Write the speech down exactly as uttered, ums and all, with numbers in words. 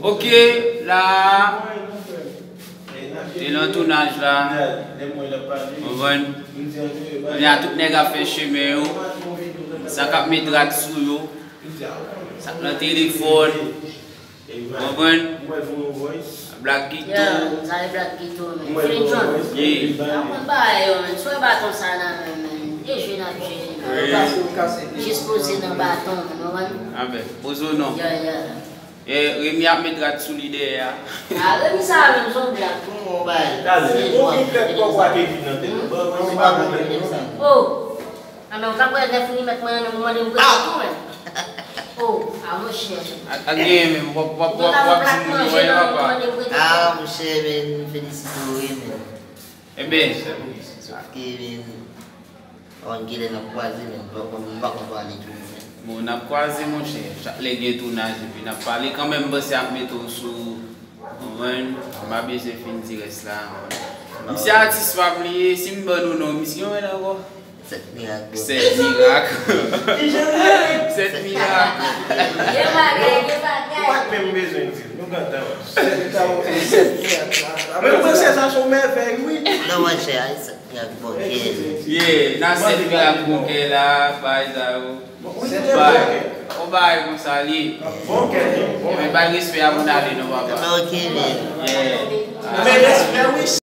Ok, la, te nan tounaj la. Konprann? Kounye a tout nèg ap fè chemen yo. Sa k ap met rad sou yo. Sa k nan telefòn. Konprann? Black Guito. Yeah, sa e Black Guito, men. Feeling John. Yeah. N ap konn bagay yo, men. Sou baton sa nan men, men. E jwe n ap jwe. Jis poze nan baton, men. Konprann? Amen. Poze w non. Yeah, yeah. E, Remy ap met rad sou li dèyè a. A, Remy sa menm, se yon blag pou mwen, bay. Talè, se ou ki fè kòb w ak epi nan tèt ou. Ban mwen, se pa pwoblèm sa. Oh! A, men, w ka pran nèf milimèt mwen, ou mande m prete tou, men. Oh, a, monchè. A, a, gen, men, w ap, w ap, w ap, w ap di moun yo, wè, papa. A, monchè, men, m felisite w, wi, men. Eben. Paske, men, Bon, genlè n ap kwaze, men m pa konn, m pa konn pale tou, men. Bon, n ap kwaze, monchè. Chak lè gen tounaj, epi n ap pale. Kanmenm, m panse ap mete w sou, konprann? M pa bezwen fin di rès la. Non. Misye atis pa bliye, si m ban nou non, misye gen yon ankò? Sèt Mirak, bro. Sèt Mirak. Sèt Mirak. Gen bagay, gen bagay. Ou pa t menm bezwen di l, nou gentan wè. Sèt Mirak la. Men m panse sa se yon mèvèy, wi. Non, monchè, a, Mirak bon kè. Yeah, nan sèt mirak bon kè la, bay sa yo. Bay, on bay konsa li. Bon kè, bon. Epi bay respè a moun ale non, papa. Ok, men. Yeah. Men respè, wi.